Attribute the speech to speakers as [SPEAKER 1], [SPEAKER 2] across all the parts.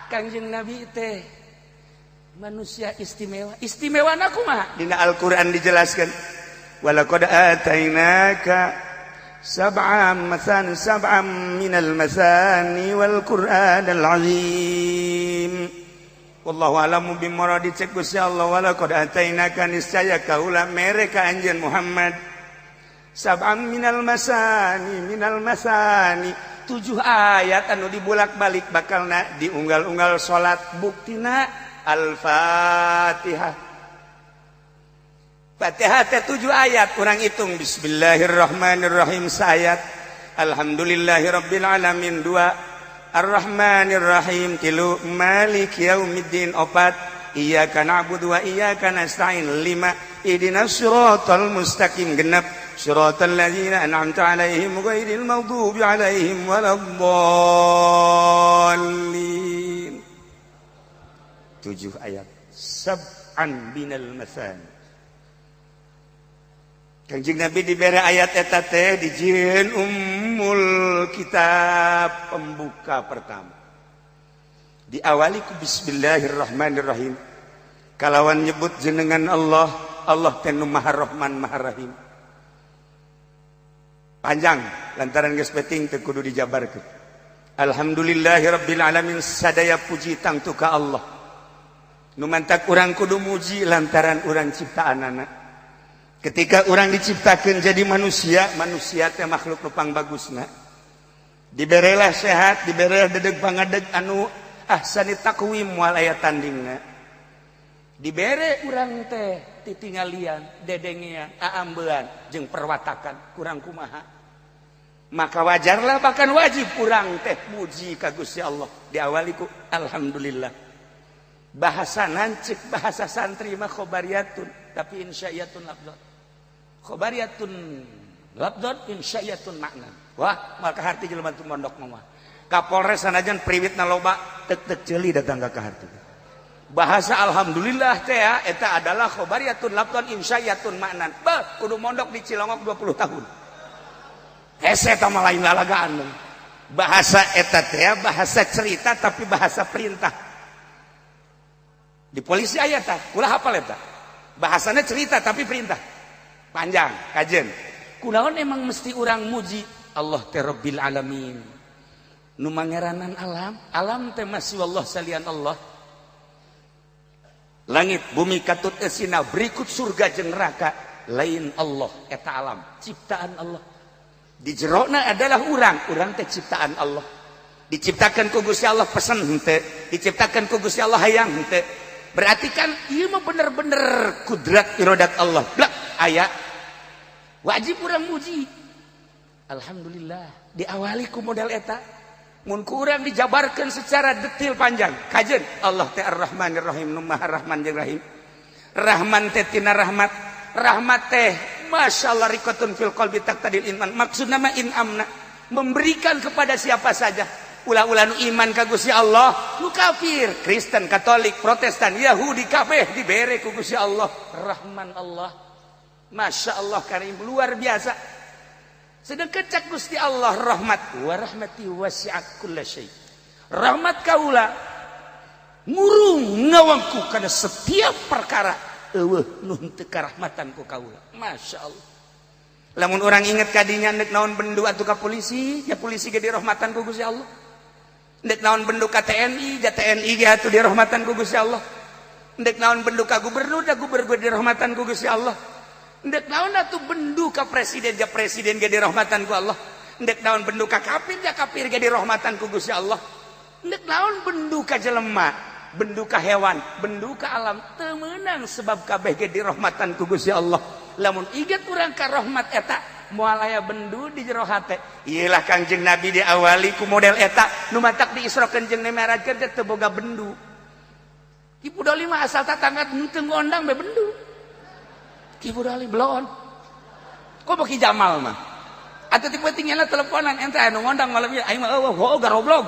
[SPEAKER 1] Kangjeng Nabi teh manusia istimewa. Istimewa kumaha?
[SPEAKER 2] Dina Al-Qur'an dijelaskan, walaqad atainaka sab'am masan sab'am minal masani wal Qur'anal azim. Wallahu a'lamu bimuradi. Cek Gusti Allah, walaqad atainaka, niscaya kaula mere ka anjeun Muhammad, sab'am minal masani, minal masani, tujuh ayat anu dibulak-balik bakalna diunggal-unggal salat. Buktina Al-Fatihah. Fatihah teh tujuh ayat. Kurang hitung, bismillahirrahmanirrahim sayat, alhamdulillahirabbil alamin dua, arrahmanirrahim tilu, malik yaumiddin opat, iyyaka na'budu wa iyyaka nasta'in lima, ihdinas siratal mustaqim genep, siratal ladzina an'amta 'alaihim ghairil maghdubi 'alaihim waladdallin. Tujuh ayat, sab'an minal masani. Kanjeng Nabi diberi ayat eta teh dijieun ummul kitab, pembuka pertama. Diawali ku bismillahirrahmanirrahim. Kalawan nyebut jenengan Allah, Allah teh nu Maha Rahman Maha Rahim. Panjang lantaran geus penting teu kudu dijabarkeun. Alhamdulillahirabbil alamin, sadaya puji tangtu ka Allah. Nu mantak urang kudu muji lantaran urang ciptaanana. Ketika orang diciptakan jadi manusia, manusia teh makhluk nu pangbagusna. Diberelah sehat, diberelah dedeg pangadeg anu ahsani taqwim, moal aya tandingna. Dibere urang teh titingalian, dedengean, aambean jeung perwatakan kurang kumaha. Maka wajarlah, bahkan wajib urang teh muji ka Gusti Allah. Diawali ku alhamdulillah. Bahasa nancik, bahasa santri mah khobariyatun tapi insya'iyatun lafdzan. Khobariyatun lafdzan, insya'iyatun makna. Wah, maka harti jelema teu mondok mah. Kapolres sanajan priwitna loba tek tek ceuli datang ka harti. Bahasa alhamdulillah teh ya, eta adalah khobariyatun lafdzan, insya'iyatun makna. Bah, kudu mondok di Cilongok 20 tahun. Hese eta mah lain lalagaan. Bahasa eta teh bahasa cerita tapi bahasa perintah. Di polisi aya tah, ulah hafal eta. Bahasanya cerita tapi perintah. Panjang, kajen.
[SPEAKER 1] Kunaon emang mesti urang muji Allah teh Rabbil alamin? Nu mangeranan alam, alam teh masih Allah, salian Allah.
[SPEAKER 2] Langit, bumi, katut esina, berikut surga jeung neraka,
[SPEAKER 1] lain Allah eta alam ciptaan Allah.
[SPEAKER 2] Di jerona adalah urang, urang teh ciptaan Allah. Diciptakan ku Gusti Allah pesen henteu, diciptakan ku Gusti Allah hayang henteu. Berarti kan ieu mah bener-bener kudrat irodat Allah. Blak aya
[SPEAKER 1] wajib urang muji. Alhamdulillah diawali ku model eta.
[SPEAKER 2] Mun kurang dijabarkan secara detail panjang. Kajen Allah teh Ar-Rahmanir Rahim, nu Maha Rahman jeung Rahim. Rahman teh tina rahmat. Rahmat teh Masya Allah riqatun fil qalbi taqtadil iman. Maksudna mah inamna, memberikan kepada siapa saja. Ulah-ulah nu iman ka Gusti Allah, nu kafir, Kristen, Katolik, Protestan, Yahudi, kabeh dibere ku Gusti Allah.
[SPEAKER 1] Rahman Allah.
[SPEAKER 2] Masya Allah karim, luar biasa. Sedangkan cak Gusti Allah rahmat, wa rahmati wasi'at kulla syai. Rahmat kaula ngurung ngawangku kana setiap perkara, eueuh nu henteu karahmatan ku kaula. Masya Allah. Lamun orang inget kadinya, nek naon bendu atuh ka polisi, ya polisi ge dirahmatan ku Gusti Allah. Nek naon bendu ka TNI, ja TNI ge atuh dirahmatan ku Gusti Allah. Nek naon bendu ka gubernur, ja gubernur dirahmatan ku Gusti Allah. Ndek naon atuh bendu ka presiden, ja presiden ge dirahmatan ku Allah. Ndek naon bendu ka kafir, ja kafir ge dirahmatan ku Gusti Allah. Ndek naon bendu ka jelema, bendu ka hewan, bendu ka alam, teu meunang, sebab kabeh ge dirahmatan ku Gusti Allah. Lamun inget urang ka rahmat eta, moal aya bendu di jero hate. Iyalah Kangjeng Nabi diawali ku model eta, nu matak di Isra jeung Mi'rajkeun teh teu boga bendu.
[SPEAKER 1] Ki Pudoli mah asal tatangga henteu ngondang be bendu. Ki Pudoli belon. Kok Ki Jamal mah? Atau tipe tinggalnya teleponan ente anu ngondang malam ieu, aing mah eueuh, heuh garoblog.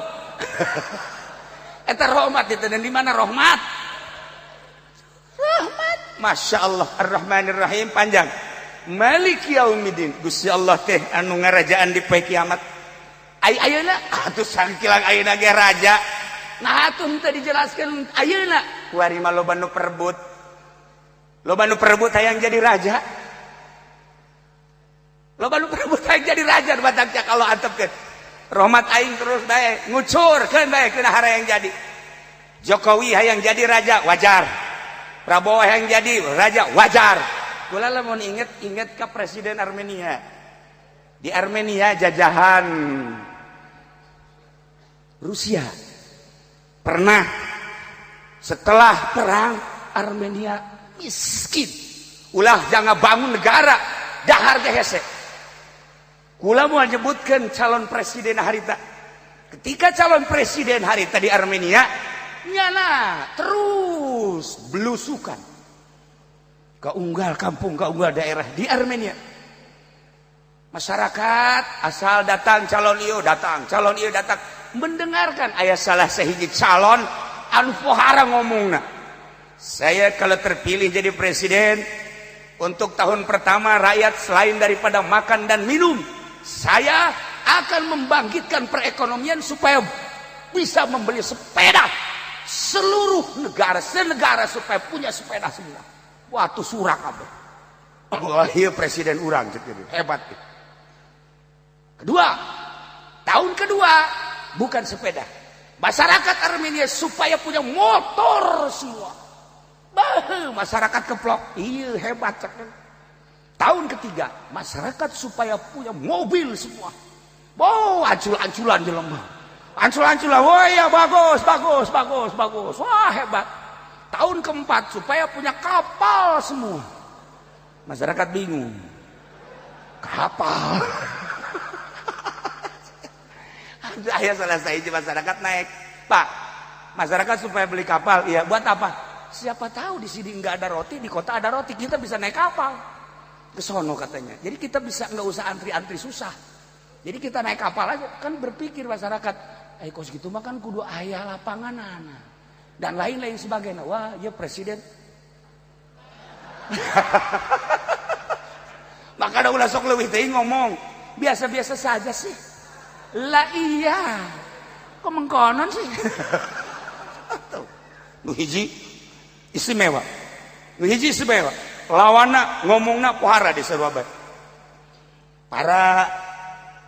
[SPEAKER 1] Eta rahmat itu, dan di mana rahmat?
[SPEAKER 2] Rahmat. Masya Allah Ar-Rahmanir Rahim panjang. Malik Yaumiddin, Gusti Allah teh anu ngarajaan di poe kiamat. Ai ayeuna atuh sangkilang ayeuna ge raja.
[SPEAKER 1] Nah, atuh teu dijelaskeun ayeuna. Kuari mah loba nu perebut. Loba nu perebut hayang jadi raja. Loba nu perebut hayang jadi raja batak cak Allah antepkeun. Rahmat aing terus bae ngucurkeun bae kana hayang jadi. Jokowi hayang jadi raja wajar. Prabowo hayang jadi raja wajar. Kula lamun inget inget ke Presiden Armenia. Di Armenia jajahan Rusia. Pernah setelah perang Armenia miskin. Ulah jangan bangun negara dahar ge hese. Kula mau nyebutkan calon presiden harita. Ketika calon presiden harita di Armenia nyana terus belusukan ke unggal kampung, ke unggal daerah di Armenia. Masyarakat asal datang calon ieu datang, calon ieu datang, mendengarkan aya salah sahiji calon anu pohara ngomongna. Saya kalau terpilih jadi presiden, untuk tahun pertama rakyat selain daripada makan dan minum, saya akan membangkitkan perekonomian supaya bisa membeli sepeda seluruh negara, senegara supaya punya sepeda semua. Wah, tuh surak apa? Wah, iya presiden urang hebat. Kedua, tahun kedua bukan sepeda. Masyarakat Armenia supaya punya motor semua. Bah, masyarakat keplok. Iya hebat. Tahun ketiga, masyarakat supaya punya mobil semua. Oh, ancul-anculan di lemah. Ancul-anculan, wah ya bagus, bagus, bagus, bagus. Wah hebat. Tahun keempat supaya punya kapal semua. Masyarakat bingung. Kapal. Aya salah sahiji masyarakat naik. Pak, masyarakat supaya beli kapal, iya buat apa? Siapa tahu di sini nggak ada roti, di kota ada roti, kita bisa naik kapal. Ke sono katanya. Jadi kita bisa nggak usah antri-antri susah. Jadi kita naik kapal aja. Kan berpikir masyarakat, eh kos gitu mah kan kudu aya lapangan anak dan lain-lain sebagainya. Wah, ya presiden. Maka ada ulah sok leuwih teuing ngomong. Biasa-biasa saja sih. Lah iya. Kok mengkonon sih? Nu hiji istimewa. Nu hiji istimewa. Lawana ngomongna pohara di sarua. Para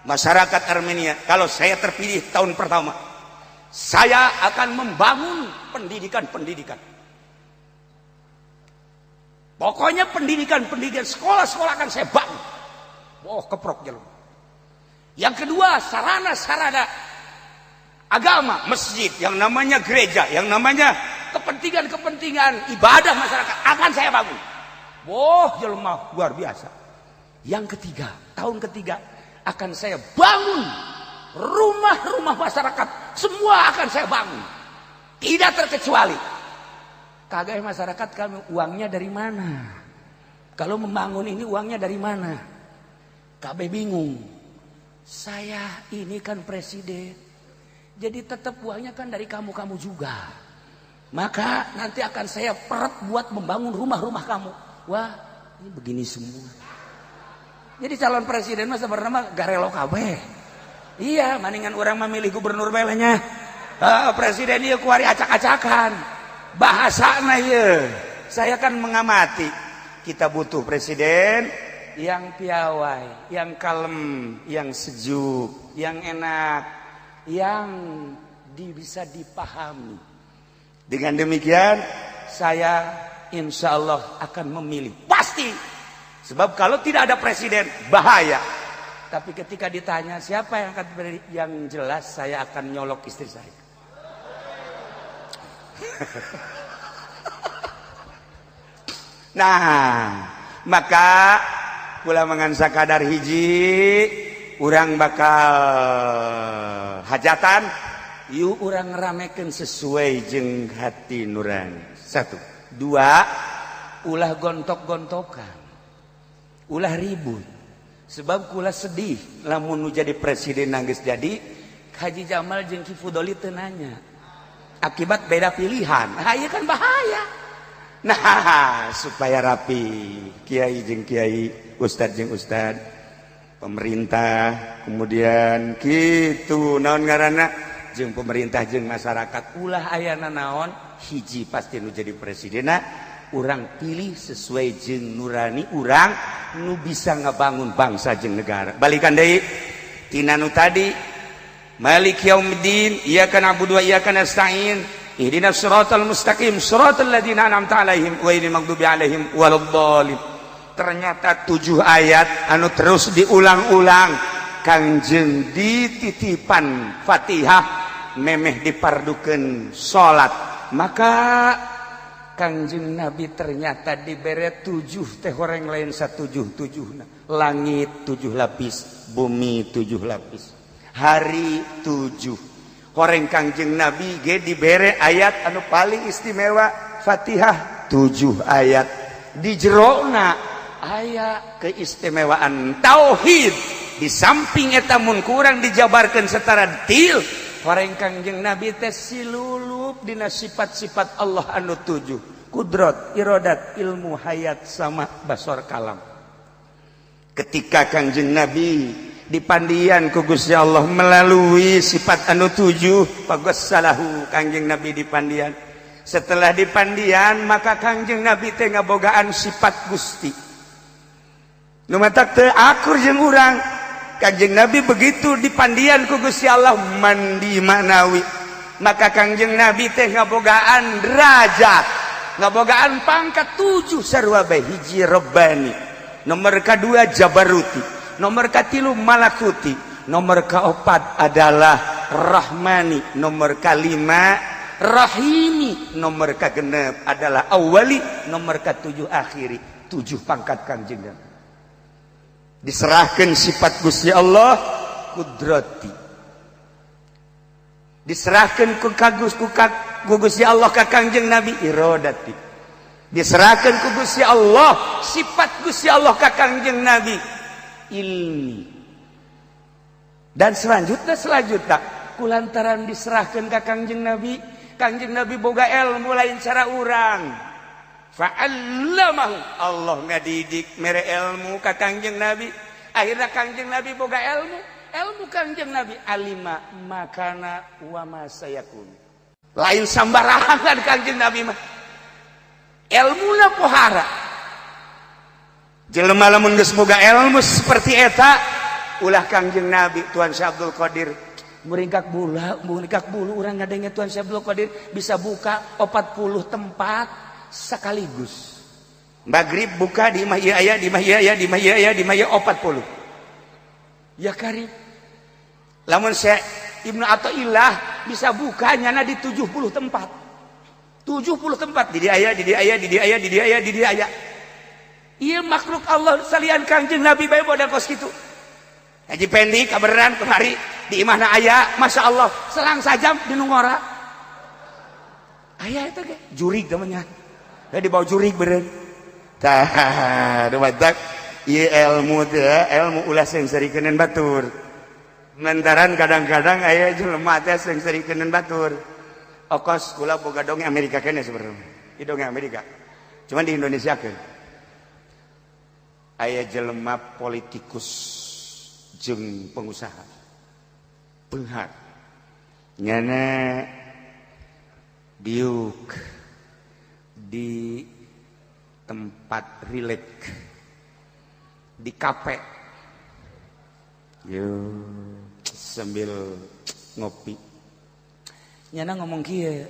[SPEAKER 1] masyarakat Armenia, kalau saya terpilih tahun pertama, saya akan membangun pendidikan-pendidikan. Pokoknya pendidikan-pendidikan sekolah-sekolah akan saya bangun. Oh, keprok jalur. Yang kedua, sarana-sarana agama, masjid, yang namanya gereja, yang namanya kepentingan-kepentingan ibadah masyarakat akan saya bangun. Wah, jelema luar biasa. Yang ketiga, tahun ketiga akan saya bangun rumah-rumah masyarakat, semua akan saya bangun. Tidak terkecuali. Kagak masyarakat kami uangnya dari mana? Kalau membangun ini uangnya dari mana? Kabeh bingung. Saya ini kan presiden. Jadi tetap uangnya kan dari kamu-kamu juga. Maka nanti akan saya peret buat membangun rumah-rumah kamu. Wah, ini begini semua. Jadi calon presiden mah sebenarnya garelo kabeh. Iya, maningan orang memilih gubernur belanya. Presiden ieu kuari acak-acakan. Bahasana ieu. Saya kan mengamati. Kita butuh presiden yang piawai, yang kalem, yang sejuk, yang enak, yang bisa dipahami. Dengan demikian, saya insya Allah akan memilih. Pasti. Sebab kalau tidak ada presiden, bahaya. Tapi ketika ditanya siapa yang akan terpilih, yang jelas saya akan nyolok istri saya. Nah, maka kula mangan sakadar hiji urang bakal hajatan yuk urang ramekeun sesuai jeung hati nurani. Satu, dua, ulah gontok-gontokan, ulah ribut. Sebab kula sedih lamun nu jadi presiden nangis jadi Haji Jamal jeung Ki Fudoli teu nanya. Akibat beda pilihan. Nah, ieu kan bahaya. Nah, supaya rapi kiai jeung kiai, ustad jeung ustad, pemerintah, kemudian gitu naon ngaranna
[SPEAKER 2] Jeung pemerintah jeung masyarakat, ulah aya naon, hiji pasti nu jadi presidena urang pilih sesuai jeung nurani urang, nu bisa ngebangun bangsa jeung negara. Balikan deui tina nu tadi, Malik yaumiddin, iyyaka na'budu wa iyyaka nasta'in, ihdinas siratal mustaqim, siratal ladzina an'amta 'alaihim ghairil maghdubi 'alaihim waladdallin. Ternyata tujuh ayat anu terus diulang-ulang Kangjeng dititipan Fatihah memeh dipardukeun salat. Maka Kangjeng Nabi ternyata dibere tujuh teh orang lain satujuh tujuh. Langit tujuh lapis, bumi tujuh lapis, hari tujuh. Horeng Kangjeng Nabi ge dibere ayat anu paling istimewa, Fatihah tujuh ayat, di jerona aya keistimewaan tauhid. Di samping eta, mun kurang dijabarkan secara detail, horeng Kangjeng Nabi teh silulup dina sifat-sifat Allah anu tujuh, kudrat, irodat, ilmu, hayat, sama basor, kalam. Ketika Kangjeng Nabi dipandian ku Gusti Allah melalui sifat anu tujuh, salahu Kangjeng Nabi dipandian. Setelah dipandian, maka Kangjeng Nabi teh ngabogaan sifat Gusti nu matak teu akur jeung urang. Kangjeng Nabi begitu dipandian ku Gusti Allah mandi maknawi, maka Kangjeng Nabi teh ngabogaan derajat, ngabogaan pangkat tujuh sarua bae. Hiji Robbani, nomor kedua Jabaruti, nomor katilu Malakuti, nomor keempat adalah Rahmani, nomor kelima Rahimi, nomor kegenep adalah Awali, nomor ketujuh Akhiri. Tujuh pangkat Kangjeng Nabi diserahkan. Sifat Gusti Allah kudrati diserahkan ku kagus ku, ku Gusti Allah ka Kangjeng Nabi, irodati diserahkan ku Gusti Allah, sifat Gusti Allah ka Kangjeng Nabi ilmi, dan selanjutnya selanjutnya. Kulantaran diserahkan ka Kangjeng Nabi, Kangjeng Nabi boga ilmu lain cara urang. Fa'allamahu, Allah ngadidik mere ilmu ka Kangjeng Nabi. Akhirnya Kangjeng Nabi boga ilmu. Ilmu Kangjeng Nabi alima makana wa ma sayakun. Lain sambarangan Kangjeng Nabi mah ilmuna, pohara jelema. Lamun geus boga ilmu seperti eta, ulah Kangjeng Nabi, Tuan Syekh Abdul Qadir muringkak bulu, muringkak bulu urang ngadenge Tuan Syekh Abdul Qadir bisa buka 40 tempat sekaligus. Maghrib buka di imah ieu aya, di imah ieu aya, di imah ieu aya, di imah ieu 40. Ya karim. Lamun Syekh Ibnu Athaillah bisa buka nyana di 70 tempat. 70 tempat di dia aya, di dia aya, di dia aya, di dia aya, di dia aya. Ieu makhluk Allah salian Kangjeng Nabi bae model kos kitu. Haji Pendi kabeneran kemari di imahna aya, Masya Allah, selang sajam di nu ngora. Aya itu ge, jurig namanya. Ya dibawa jurig beureun. Tah, matak ieu ilmu teh ilmu ulah seungseurikeun batur. Lantaran kadang-kadang aya jelema teh seungseurikeun batur. Okos kula boga dongeng Amerika kene sebenarnya. Ieu dongeng Amerika. Cuman di Indonesia ke. Aya jelema politikus jeung pengusaha. Beunghar. Nyana diuk di tempat rileks di kafe yo sambil ngopi. Nyana ngomong kieu,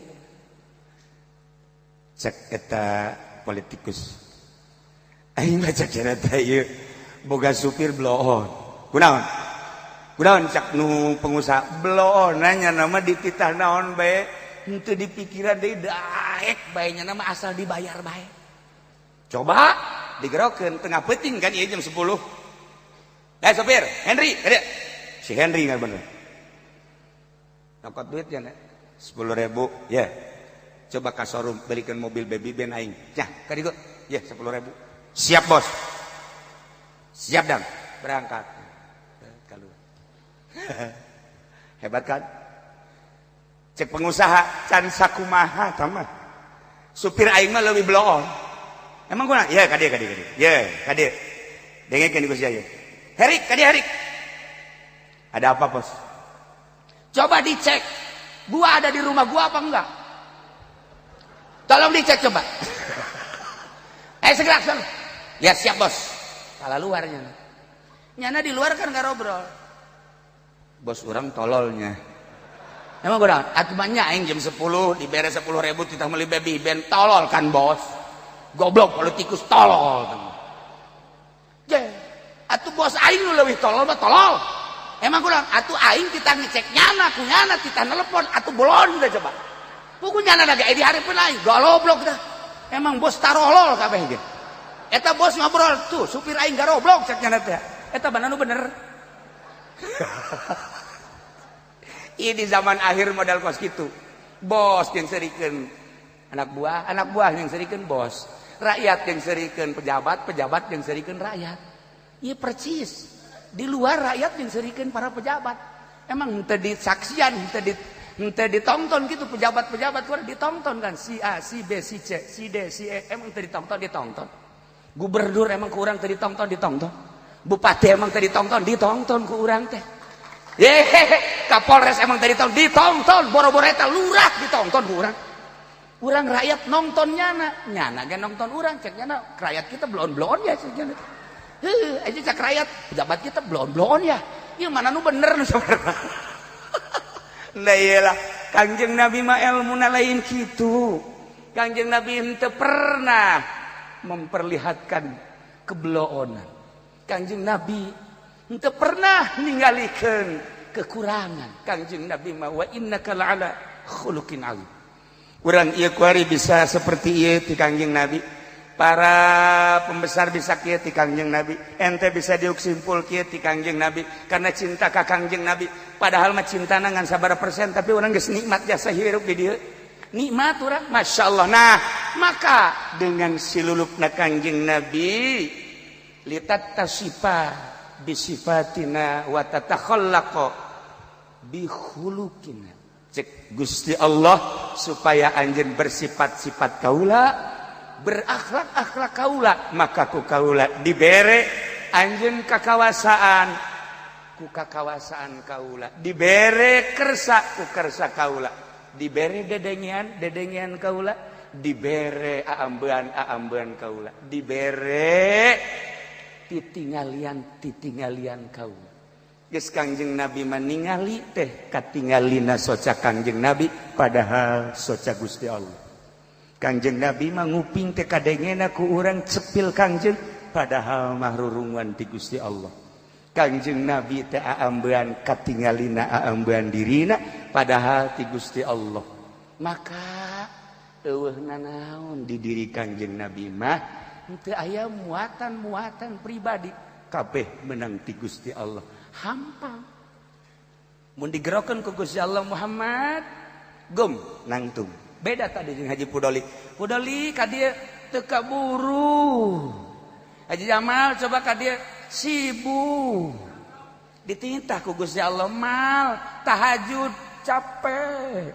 [SPEAKER 2] cek eta politikus, "Aing mah," cek cenah, "ieu boga supir bloon." "Kunaon, kunaon?" cak nu pengusaha. "Bloon nanya nama dititah naon bae henteu dipikiran deui, daek bae nya nama asal dibayar bae." Coba digerokeun tengah peuting kan ieu jam 10. "Eh, sopir, Henry, Henry." Si Henry nggak bener. Nyokot duit ya, 10.000, ya. "Coba ka showroom belikan mobil baby ben aing." "Yah, kadieu. Ya, 10.000." "Siap, Bos." "Siap, dang." Berangkat. Keluar. Hebat kan? Cek pengusaha, "Can sakumaha tama. Supir aing mah leuwih bloon." "Emang kunaon?" "Ya, kadieu, kadieu, kadieu. Ya, kadieu. Dengekeun ku sia." "Herik, kadieu Herik." "Ada apa, Bos?" "Coba dicek.
[SPEAKER 1] Gua ada di rumah gua apa enggak? Tolong dicek coba. Segera sana. Ya siap bos. Kala luarnya. Nyana di luar kan garobrol. Bos orang tololnya. Emang gua atuh mah aing jam 10 dibere 10.000 titah meuli baby band tolol kan bos. Goblok politikus tolol. Je, atuh bos aing nu leuwih tolol mah tolol. Emang kurang atuh aing kita ngecek nyana ku nyana kita nelpon atuh bolon udah coba. Buku nyana lagi di hari pun aing goblok dah. Emang bos tarolol kabeh ge. Eta bos ngobrol tuh supir aing garoblok cek nyana teh. Eta bana nu bener. Ini zaman akhir modal kos gitu. Bos yang serikeun anak buah yang serikeun bos. Rakyat yang serikeun pejabat, pejabat yang serikeun rakyat. Iya persis. Di luar rakyat yang serikeun para pejabat. Emang henteu disaksian, henteu ditonton gitu pejabat-pejabat luar ditonton kan si A, si B, si C, si D, si E emang teu ditonton, ditonton. Gubernur emang kurang teu ditonton, ditonton. Bupati emang teu ditonton, ditonton ku urang teh. Yehehe, Kapolres emang teu ditonton, ditonton, boro-boro eta lurah ditonton ku urang. Urang rakyat nonton nyana, nyana ge nonton urang, cek nyana rakyat kita bloon-bloon ya cek nyana. Heuh, aja cek rakyat, pejabat kita bloon-bloon ya. Ieu mana nu bener nu sabarna. Nah iyalah, Kangjeng Nabi mah elmuna lain kitu. Kangjeng Nabi henteu pernah memperlihatkan kebloonan. Kangjeng Nabi henteu pernah ningalikeun kekurangan. Kangjeng Nabi mah wa innaka la'ala khuluqin azim. Urang ieu kuari bisa seperti ieu ti Kangjeng Nabi. Para pembesar bisa kieu ti Kangjeng Nabi. Ente bisa diuk simpul kieu ti Kangjeng Nabi karena cinta ka Kangjeng Nabi. Padahal mah cintana ngan sabaraha persen tapi urang geus nikmat jasa hirup di dieu. Nikmat urang, Masya Allah. Nah, maka dengan silulupna Kangjeng Nabi litat tasifa bisifatina wa tatakhallaqa bi khuluqina. Cek Gusti Allah supaya anjeun bersifat-sifat kaula, berakhlak-akhlak kaula, maka ku kaula dibere anjeun kakawasaan ku kakawasaan kaula, dibere kersa ku kersa kaula, dibere dedengean dedengean kaula, dibere aambean aambean kaula, dibere titingalian titingalian kaula. Geus Kangjeng Nabi maningali teh katingalina soca Kangjeng Nabi padahal soca Gusti Allah. Kangjeng Nabi mah nguping teh kadengena ku urang cepil Kangjeng padahal mah rurungan ti Gusti Allah. Kangjeng Nabi teh aambean katingalina aambean dirina padahal ti Gusti Allah. Maka eueuh nanaon di diri Kangjeng Nabi mah henteu aya muatan-muatan pribadi, kabeh menang ti Gusti Allah. Hampang mun digerokeun ku Gusti Allah Muhammad gum nangtung. Beda tadi jeung Haji Pudoli. Pudoli ka dieu teu kaburu. Haji Jamal coba ka dieu sibuk. Dititah ku Gusti Allah mal tahajud capek.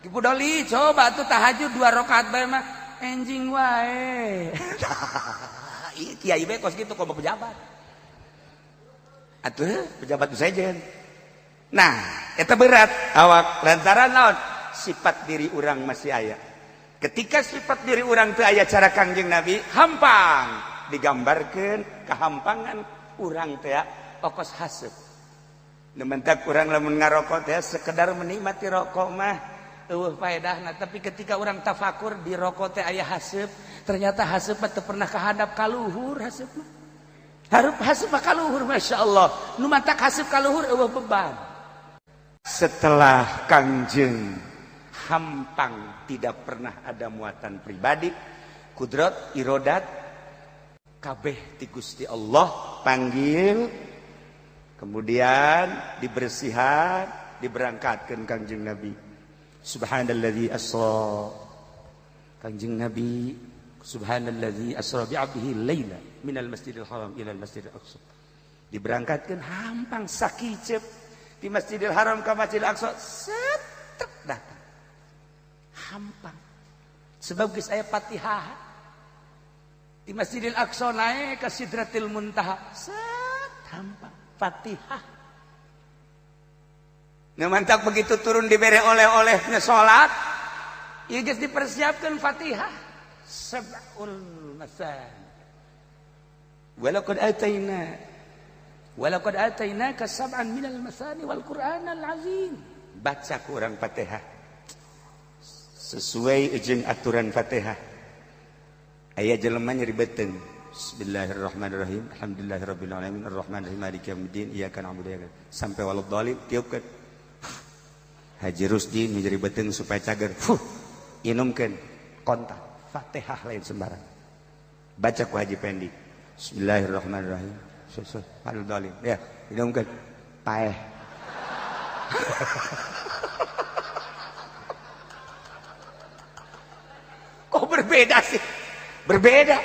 [SPEAKER 1] Ki Pudoli coba tuh tahajud 2 rakaat bae mah enjing wae. Ieu kiai bae kos kitu komo pejabat. Atuh pejabat sejen. Nah, eta berat awak lantaran naon? Sifat diri urang masih aya. Ketika sifat diri urang teu aya cara Kangjeng Nabi, hampang digambarkeun kahampangan urang teh okos haseup. Nu mentak urang lamun ngarokok teh sekedar menikmati rokok mah eueuh faedahna, tapi ketika urang tafakur di rokok teh aya haseup, ternyata haseup mah teu pernah kahadap ka luhur haseup mah. Harup haseup mah ka luhur, Masya Allah. Nu mantak haseup ka luhur eueuh beban. Setelah Kangjeng hampang tidak pernah ada muatan pribadi, kudrat, irodat, kabeh ti Gusti Allah panggil, kemudian dibersihan, diberangkatkan Kangjeng Nabi. Subhanalladzi asra. Kangjeng Nabi subhanalladzi asra bi 'abdihi laila minal Masjidil Haram ilal Masjidil Aqsa. Diberangkatkan hampang sakicep di Masjidil Haram ke Masjidil Aqsa, set datang. Hampang. Sebab geus aya Fatihah. Di Masjidil Aqsa naik ke Sidratil Muntaha, set hampang Fatihah.
[SPEAKER 2] Nu mantak begitu turun dibere oleh-olehnya salat, ieu geus dipersiapkan Fatihah. Sab'ul masani. Walaqad ataina walaqad atainaka sab'an minal masani wal Qur'anal azim. Baca ku urang Fatihah. Sesuai jeung aturan Fatihah. Aya jelema nyeri beuteung. Bismillahirrahmanirrahim. Alhamdulillahirabbil alamin arrahmanirrahim maliki yaumiddin iyyaka na'budu wa iyyaka nasta'in. Sampai waladhdallin tiupkeun. Haji Rusdi nyeri beuteung supaya cager. Fuh, inumkeun kontak Fatihah lain sembarang. Baca ku Haji Pendi. Bismillahirrahmanirrahim. Waladhdallin. Ya, inumkeun. Paeh. Kok berbeda sih? Berbeda.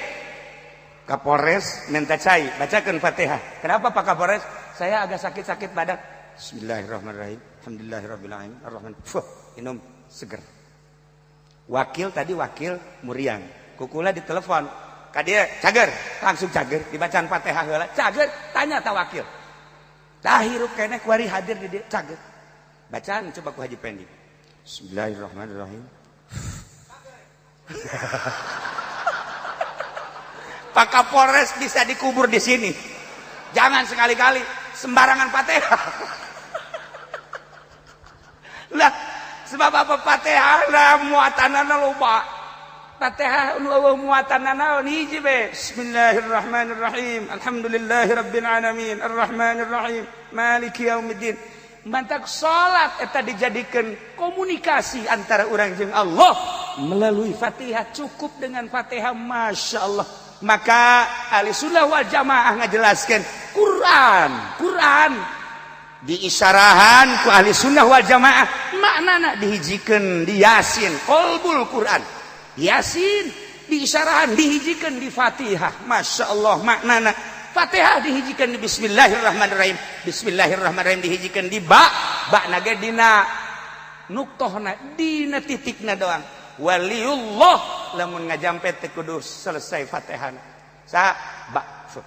[SPEAKER 2] Kapolres minta cai, bacakan Fatihah. Kenapa Pak Kapolres? Saya agak sakit-sakit badan. Bismillahirrahmanirrahim. Alhamdulillahirabbil alamin. Arrahman. Fuh, minum seger. Wakil tadi wakil muriang. Kukula ditelepon. Ka dia cager, langsung cager dibacaan Fatihah heula. Cager, tanya ta wakil. Tah hirup keneh kuari hadir di dieu cager. Bacaan coba ku Haji Pendi. Bismillahirrahmanirrahim. Pak Kapolres bisa dikubur di sini. Jangan sekali-kali sembarangan Fatihah. Lah, sebab apa Fatihah lah muatanana loba. Fatihah nu eueuh muatanana hiji be. Bismillahirrahmanirrahim. Alhamdulillahirabbil alamin. Arrahmanirrahim. Maliki yaumiddin. Mantak salat eta dijadikeun komunikasi antara urang jeung Allah melalui Fatihah. Cukup dengan Fatihah, Masya Allah. Maka ahli sunnah wal jamaah ngajelaskan Quran diisyarahan ku ahli sunnah wal jamaah maknana dihijikeun di Yasin, qalbul Quran. Yasin diisyarahan dihijikeun di Fatihah. Masya Allah maknana Fatihah dihijikeun di Bismillahirrahmanirrahim. Bismillahirrahmanirrahim dihijikeun di ba, ba na ge dina nuktohna, dina titikna doang. Waliullah lamun ngajampet teh kudu selesai Fatihah. Sa ba fu.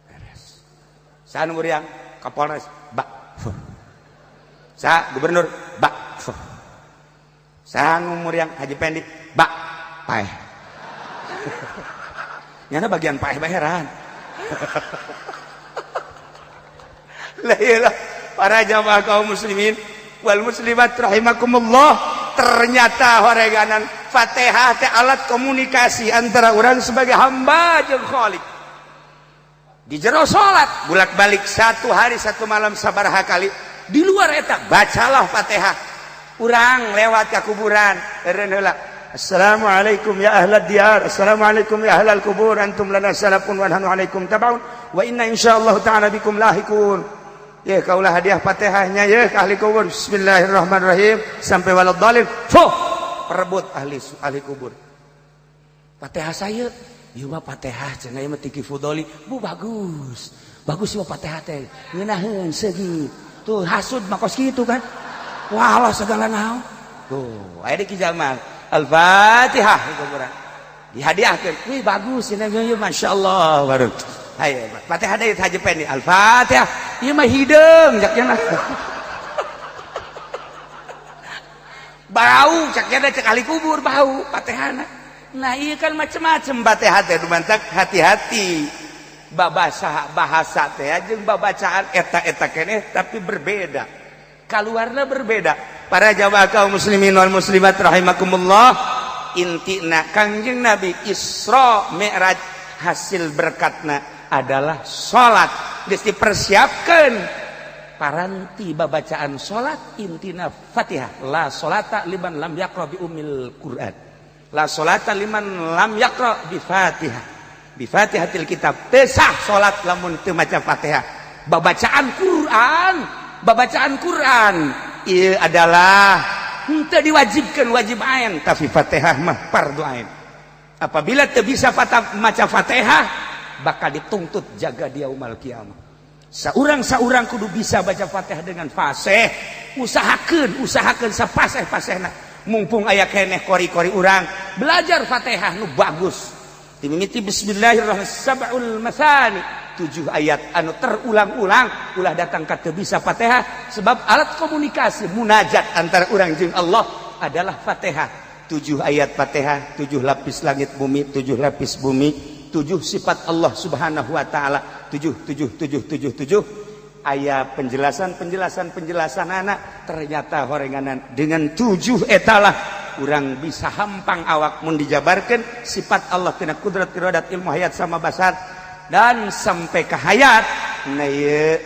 [SPEAKER 2] Beres. Sa nu muriang Kapolres ba fu. Sa gubernur ba fu. Sa nu muriang Haji Pendi ba paeh. Nyana bagian paeh baheran. Lah iyalah para jamaah kaum muslimin wal muslimat rahimakumullah. Ternyata horeganan Fatihah teh alat komunikasi antara orang sebagai hamba jeung Khalik. Di jero salat bolak-balik satu hari satu malam sabaraha kali. Di luar eta bacalah Fatihah. Urang lewat ka kuburan eureun heula. Assalamualaikum ya ahlad diyar, assalamualaikum ya ahlal kubur, antum lana salafun wa nahnu alaikum tabaun wa inna insyaallah ta'ala bikum lahikun. Ya kaulah hadiah Fatihahnya ya ke ahli kubur. Bismillahirrahmanirrahim sampai waladhdallin. Fuh, perebut ahli kubur. Fatihah saya, ieu mah Fatihah cenah ieu mah tiki fudoli. Bu bagus. Bagus ieu Fatihah teh. Ngeunaheun seugit. Tuh hasud mah kos kitu kan. Wah Allah segala naon. Tuh, aya di Ki Jamal. Al-Fatihah di kuburan. Dihadiahkeun. Wih bagus cenah ieu masyaallah baru. Hayo, Fatihah deui Haji Pendi. Al-Fatihah. Ieu mah hideung cak cenah. Bau cak cenah cek ahli kubur bau Fatihahna. Nah, ieu kan macem-macem Fatihah teh mantak hati-hati. Babasa bahasa teh jeung babacaan eta-eta keneh tapi berbeda. Kaluarna berbeda. Para jamaah kaum muslimin wal muslimat rahimakumullah, intina Kangjeng Nabi Isra Mi'raj hasil berkatna adalah salat. Geus dipersiapkeun paranti babacaan salat intina Fatihah. La salata liman lam yaqra bi ummil Quran. La salata liman lam yaqra bi Fatihah. Bi Fatihatil kitab. Teu sah salat lamun teu maca Fatihah. Babacaan Quran, babacaan Quran ieu adalah henteu diwajibkeun wajib ain, tapi Fatihah mah fardu ain. Apabila teu bisa maca Fatihah bakal dituntut jaga dia umal kiamah. Saurang-saurang kudu bisa baca Fatihah dengan fasih. Usahakeun, usahakeun sapaseh-pasehna. Mumpung aya keneh kori-kori urang belajar Fatihah nu bagus. Dimimiti bismillahirrahmanirrahim sab'ul masani. 7 ayat anu terulang-ulang. Ulah datang ka teu bisa Fatihah, sebab alat komunikasi munajat antara urang jeung Allah adalah Fatihah. 7 ayat Fatihah, 7 lapis langit bumi, 7 lapis bumi, 7 sifat Allah Subhanahu wa taala, 7 7 7 7 7. Aya penjelasan penjelasan penjelasan anak. Ternyata horenganan dengan 7 etalah urang bisa hampang awak mun dijabarkan sifat Allah tina kudrat, iradat, ilmu, hayat sama basar dan sampai ke hayat. Nah, ieu